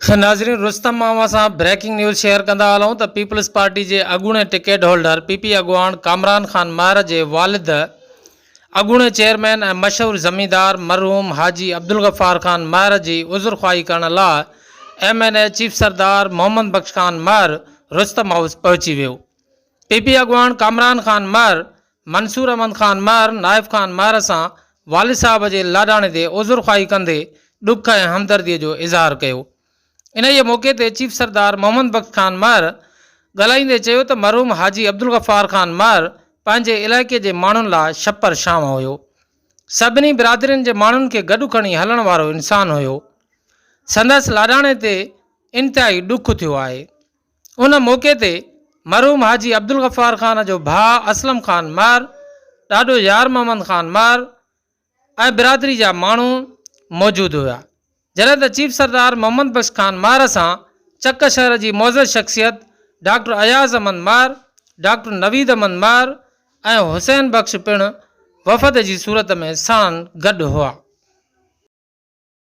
ناظرين رستم مان اوهان سان بريڪنگ نيوز شيئر ڪندا هلون ته پيپلز پارٽي جي اڳوڻي ٽڪيٽ هولڊر پي پي اڳواڻ ڪامران خان مهر جي والد اڳوڻي چيئرمين ۽ مشهور زميندار مرحوم حاجي عبدالغفار خان مهر جي عذرخواهي ڪرڻ لاء M N A chief Sardar Muhammad Bakhsh Khan Mahar Rustam house پهچي ويو. پي پي اڳواڻ ڪامران خان مهر، منصور احمد خان مهر، نائف خان مهر سان والد صاحب جي لاڏاڻي تي عذرخواهي ڪندي ڏک ۽ همدردي جو اظهار ڪيو. انهيء موقعي تي چيف سردار محمد بخش خان مهر ڳالهائيندي چيو ته مرحوم حاجي عبدالغفار خان مهر پنهنجي علائقي جي ماڻهن لاء شپر شانو هيو. سڀني برادرين جي ماڻهن کي گڏ کڻي هلڻ وارو انسان هيو. سندس لاڏاڻي تي انتهائي ڏک ٿيو آهي. ان موقعي تي مرحوم حاجي عبدالغفار خان جو ڀاء اسلم خان مهر، ڏاڏو يار محمد خان مهر ۽ برادري جا ماڻهو موجود هيا. جڏهن ته چيف سردار محمد بخش خان مهر سان چڪ شهر جي معزز شخصيت ڊاڪٽر اياز احمد مهر، ڊاڪٽر نويد احمد مهر ۽ حسين بخش پڻ وفد جي صورت ۾ ساڻن گڏ هئا.